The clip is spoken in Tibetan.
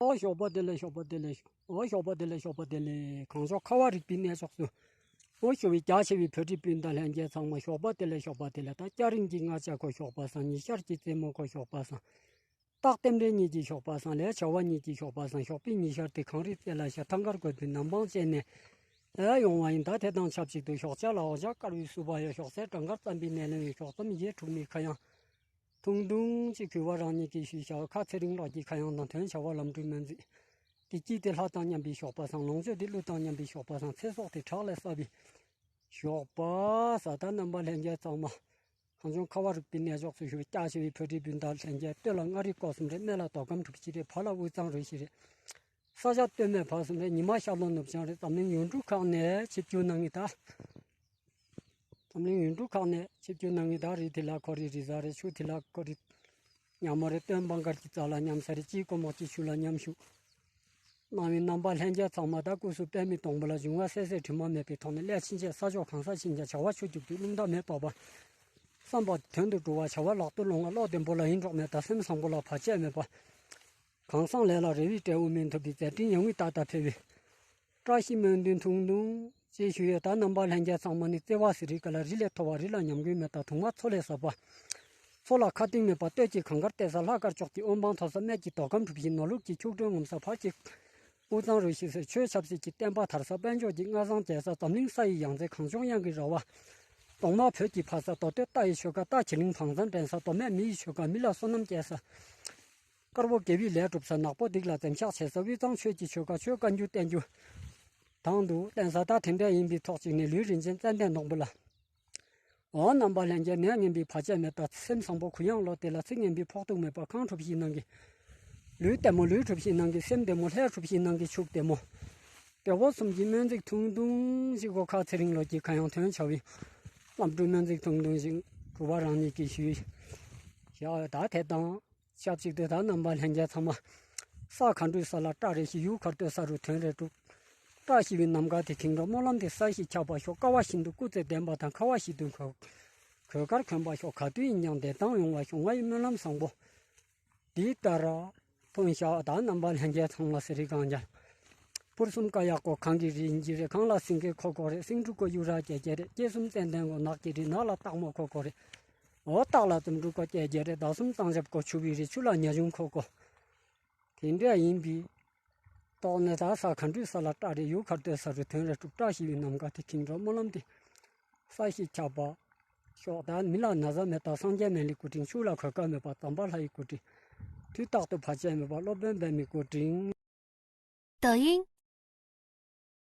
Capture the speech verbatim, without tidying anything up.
ཨོ་ཞོགས་པ་བདེ་ལེགས། ཞོགས་པ་བདེ་ལེགས། ཨོ་ཞོགས་པ་བདེ་ལེགས། ཞོགས་པ་བདེ་ལེགས། གང་ཕྱོགས་ཁ་བ་རིག་པའི་གནས་མཆོག་ཏུ། ཨོ་ཞོགས་པའི་རྒྱ་ཆེ་བའི་བོད་རིགས་སྤུན་ཟླ་ལྷན་རྒྱས་ཚང་མ་ཞོགས་པ་བདེ་ལེགས། ཞོགས་པ་བདེ་ལེགས། ད་སྐྱ་རེངས་ཀྱི་རྔ་ལྕགས་ཁོ་ཞོགས་པ་བཟང་། ཉི་ཤར་གྱི་རྩེ་མོ་ཁོ་ཞོགས་པ་བཟང་། སྟག་རྟེན་འབྲེལ་གཉིས་ཀྱི་ཞོགས་པ་བཟང་། ལས་བྱ་བ་གཉིས་ཀྱི་ཞོགས་པ་བཟང་། ཞོགས་པའི་ཉི་ཤར་དེ་གངས་རིའི་རྩེ་ལ་ཤར། ཐང་དཀར་དགོན་པའི་ནང་པང་བཅས་ནས་ཨེ་ཡོང་བ་ཡིན། ད་དེ་དང་ཆབས་ཅིག་ཏུ་ཞོགས་ཇ་ལ་འོ་ཇ་དཀར་བའི་བསུ་བ་ཡོད། ཞོགས་ཟས་སྦྲང་དཀར་རྩམ་པའི་ནས་ལེན་ཡོད། ཞོགས་ཙམ་ཡས་འཁྲུགས་མའི་ཁ་གཡང་ཐུང་ཐུང་ཅིག་གུས་པ་རང་ཉིད་ཀྱིས་ཞུས་བྱ་བ། ཁ་ཚེ་རིང་ལགས་ཀྱི་ཁ་གཡང་དང་དོན་བྱ་བ་ལམ་འགྲོའི་སྨོན་ཚིག་དེ་སྐྱིད་དེ་ལྷ་དང་མཉམ་པའི་ཞོགས་པ་བཟང་། ལོངས་སྤྱོད་དེ་ཀླུ་དང་མཉམ་པའི་ཞོགས་པ་བཟང་། ཚེ་སྲོག་དེ་བྲག་ལས་སྲ་བའི་ཞོགས་པ་བཟང་། ད་རྣམ་པ་ལྷན་རྒྱས་ཚང་མ། གངས་ལྗོངས་ཁ་བ་རིག་པའི་གནས་མཆོག་སུ་བཞུགས་པའི་སྐྱ་ཆེ་བའི་བོད་རིགས་སྤུན་ཟླ་ལྷན་རྒྱས། སྟོད་ལ་མངའ་རིས་སྐོར་གསུམ་རེད། སྨད་ལ་མདོ་ཁམས་གྲུ་བཞི་རེད། བར་ལ་དབུས་གཙང་རུ་བཞི་རེད། ས་སྐྱ་སྟོད་སྨད་བར་གསུམ་རེད། ཉི་མ་ཤར་ལྷོ་ནུབ་བྱང་རེད། འཛམ་གླིང་ཡུལ་གྲུ་ཁག་ནས་ཆིབས་བསྒྱུར་གནང་གི་ད། འཛམ་གླིང་ཡུལ་གྲུ་ཁག་ནས་ཆིབས་བསྒྱུར་གནང་གི་ད། རི་དེ་ལ་ཁོ་རེ་རི་གཟར་རེད། ཆུ་དེ་ལ་ཁོ་རེ་ཉ་མོ་རེད། སྟོན་པ་མགར་གྱི་རྩ་ལ་མཉམ་ས་རེད། དཀྱིལ་ཀོ་མོག་གི་ཆུ་ལ་མཉམ་བཞུགས། གནང་བའི་རྣམ་པ་ལྷན་རྒྱས་ཚང་མ། ད་སྐུ་གཟུགས་པདྨའི་སྡོང་པོ་ལ་འབྱུང་བ་སད་སེར་དྲི་མ་མེད་པའི་ཐོག་ནས་སླད་ཕྱིན་ཆད་ས་ཕྱོགས་གང་སར་ཕྱིན་ཀྱང་བྱ་བ་ཆུ་རྒྱུག་རྒྱུག་རླུང་རྟ་མེ་འབར་འབར། བསམ་པ་དོན་དུ་འགྲོ་བ། བྱ་བ་ལག་ཏུ་ལོངས་པ། བློ་བདེ་པོ་ལ་ཡིད་འཕྲོག་མེད་པ། སེམས་བཟང་པོ་ལ་བར་ཆད་མེད་པ། གང་བསམ་ལས་ལ་རེ་བའི་འབྲས་བུ་སྨིན་ཐུབ་པའི་མཛད་འཕྲིན་ཡོང་བའི་ཏག་ཏག་ཕེབས་པའི་བཀྲ་ཤིས་སྨོན་འདུན་ཐུང་ཐུང་ཅིག་ཞུ་ཡོད། ད་རྣམ་པ་ལྷན་རྒྱས་ཚང་མ་ནི་བརྩེ་བ་ཟེར་རིགས་ག་ལ། རི་ལས་མཐོ་བ། རི་ལ་ཉམས་རྒུད་མེད་པ། དུང་བ་མཚོ་ལས་ཟབ་པ། མཚོ་ལ་ཁ་གཏིང་མེད་པ། སྟོད་ཀྱི་གངས་དཀར་བལྟས་ས། ལྷ་དཀར་ཕྱོགས་ཀྱི་དབོན་འབངས་མཐོ་ས། སྨད་ཀྱི་མདོ་ཁམས་གྲུ་བཞི། ནོར་ལུག་གི་ཆུ་སྒྲོན་ངོམས་ས། བར་གྱི་དབུས་གཙང་རུ་བཞི་ཟེར། ཆོས་ཆབ་སྲིད་ཀྱི་བསྟན་པ་དར་ས། དཔལ་འབྱོར་གྱི་མངའ་ཟངས་རྒྱས་ས། འཛམ་གླིང་ས་ཡི་ཡང་རྩེ། གངས་ལྗོངས་གཡང་གི་ར་བ། གདོང་དམར་བོད་ཀྱི་ཕ་ས། མདོ་སྟོད་རྟ་ཡི་ཆོལ་ཁ། རྟ་བྱི་ལིང་བང་བཙན་འགྲན་ས། མདོ་སྨད་མི་ཡི་ཆོལ་ཁ། མི་ལ་བསོད་ནམས་སྐྱེལ་ས། དཀར་པོ་དགེ་བའི་ལས་སྒྲུབ་ས། ནག་པོ་སྡིག་ལ་འཛེམ་བཞག་བྱེད་ས། དབུས་གཙང་ཆོས་ཀྱི་ཆོལ་ཁ། ཆོས་བཀའ་འགྱུར་བསྟན་འགྱུར་དང་དུ་བསྟན་ས། ད་དེ་འདྲ་ཡིན་པའི་ཐོག་ཅིག་ནས་ལུས་རིན་ཆེན་ཙན་དན་སྡོང་པོ་ལ། འོ་རྣམ་པ་ལྷན་རྒྱས། ནད་ངན་པའི་བར་ཆད་མེད་པ། སེམས་བཟང་པོ་གུ་ཡངས་བློ་བདེ་ལ། ཚིག་ངན་པའི་ཕོག་ཐུག་མེད་པ། ཁང་གྲུ་བཞིའི་ནང་གི་ལུས་བདེ་མོ། ལུས་གྲུ་བཞིའི་ནང་གི་སེམས་བདེ་མོ། ལྷས་གྲུ་བཞིའི་ནང་གི་ཕྱུགས་བདེ་མོ། དེ་འོ་གསུམ་གྱི་སྨོན་ཚིག་ཐུང་ཐུང་ཞིག་གོ། ཁ་ཚེ་རིང་ལོ་ཀྱི་ཁ་གཡང་དོན་བྱ་བའི་ལམ་འགྲོའི་སྨོན་ཚིག་ཐུང་ཐུང་ཞིག་གུས་པ་རང་ཉིད་ཀྱིས་ཞུས། ཡ་ད་དེ་དང་ཆབས་ཅིག་ཏུ་ད་རྣམ་པ་ལྷན་རྒྱས་ཚང་མ། ས་ག་འགྲོའི་ས་ལ་སྐྲ་རེ་ཞིག་ཡུལ་གར་སྟོད་ས་རུ་དོན་རེ་སྒྲུབ། བཀྲ་ཤིས་པའི་ནམ་མཁའ་དེ་ཁེངས་འགྲོ། སྨོན་ལམ་དེ་ས་གཞི་ཁྱབ་པ་ཤོག། དཀའ་བ་ཤིན་ཏུ་སྐུ་ཚེ་བརྟན་པ་དང་། ཁ་བ་ཤིན་ཏུ་གོས་དཀར་གོན་པ་ཤོག། ག་དུས་ཡིན་ཀྱང་བདེ་ཐང་ཡོང་བ་ཤོག། ང་ཡི་སྨོན་ལམ་བཟང་པོ་འདི་ལྟར་ཐོན་ཤག། ད་རྣམ་པ་ལྷན་རྒྱས་ཚང་མ་ཟེར་རིགས་གང་ཡང་། ཕུར་གསུམ་ཀ་ཡག་གོ་གངས་ཀྱི་རི་ཡིན་གྱི་རེད། གངས་ལ་སེང་གེ་ཁོ་ཁོ་རེད། སེང་ཕྲུག་གོ་གཡུ་རལ་རྒྱས་རྒྱས་རེད། སྐྱེ་གསུམ་ཙན་དན་གོ་ནགས་ཀྱི་རི། ནགས་ལ་སྟག་མོ་ཁོ་ཁོ་རེད། འོ་སྟག་ལ་རྩམ་དྲུག་གོ་རྒྱས་རྒྱས་རེད། ཟླ་གསུམ་གཙང་ཆབ་གོ་ཆུ་བོའི་རི། ཆུ་ལ་ཉ་ཆུང་ཁོ་ཁོ། དེ་འདྲ་ཡིན་པའི་ཐོག་ནས་ད་ས་ག་འགྲོའི་ས་ལ་སྐྲ་རེ། ཡུལ་གར་སྟོད་ས་རུ་དོན་རེ་སྒྲུབ། བཀྲ་ཤིས་པའི་ནམ་མཁའ་དེ་ཁེངས་འགྲོ། སྨོན་ལམ་དེ་ས་གཞི་ཁྱབ་པ་ཤོག། ད་མི་ལ་ན་ཚ་མེད་པ། སངས་རྒྱས་སྨན་བླའི་སྐུ་དྲིན། ཕྱུགས་ལ་གོད་ཁ་མེད་པ། ཛམ་བྷ་ལ་ཡི་སྐུ་དྲིན། དུས་རྟག་ཏུ་བར་ཆད་མེད་པ། སློབ་དཔོན་པདྨའི་སྐུ་དྲིན། 抖音，